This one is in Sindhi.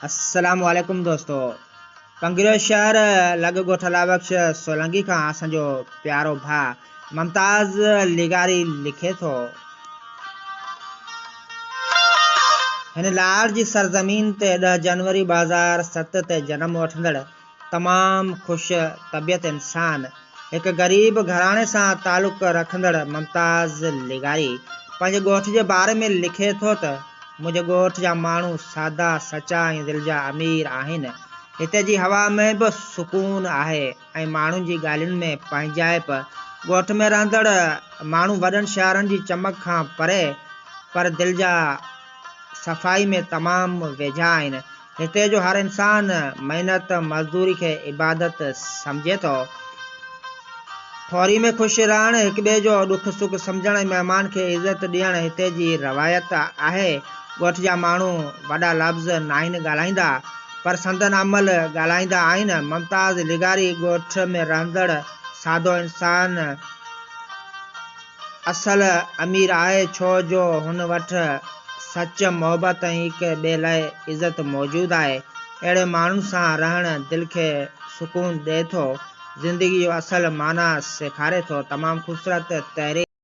السلام عليڪم دوستو پنگريو شهر لڳ ڳوٺ الله بخش سولنگي کان اسان جو پيارو ڀاء ممتاز لغاري لکي ٿو. هن لاڙ جي سرزمين تي ڏهه جنوري 2007 تي جنم وٺندڙ تمام خوش طبيعت انسان، هڪ غريب گهراڻي سان تعلق رکندڙ ممتاز لغاري پنهنجي ڳوٺ جي باري ۾ لکي ٿو ته، منهنجي ڳوٺ جا ماڻهو سادا، سچا ۽ دل جا امير آهن. هتي جي هوا ۾ به سڪون آهي ۽ ماڻهن جي ڳالهين ۾ پنهنجائپ. ڳوٺ ۾ رهندڙ ماڻهو وڏن شهرن جي چمڪ کان پري پر دل جا صفائي ۾ تمام ويجها آهن. هتي جو هر انسان محنت مزدوري کي عبادت سمجهي ٿو. ٿوري ۾ خوش رهڻ، هڪٻئي جو ڏک سک سمجهڻ ۽ مهمان کي عزت ڏيڻ هتي جي روايت آهي. ڳوٺ جا ماڻهو وڏا لفظ ناهن ڳالهائيندا پر سندن عمل ڳالهائيندا آهن. ممتاز لغاري ڳوٺ ۾ رهندڙ سادو انسان اصل امير آهي ڇو جو هن وٽ سچ، محبت ۽ هڪ ٻئي لاء عزت موجود آهي. اهڙي ماڻهن سان رهڻ دل کي سڪون ڏئي ٿو. زندگي جو اصل معنيٰ سيکاري ٿو. تمام خوبصورت تحرير.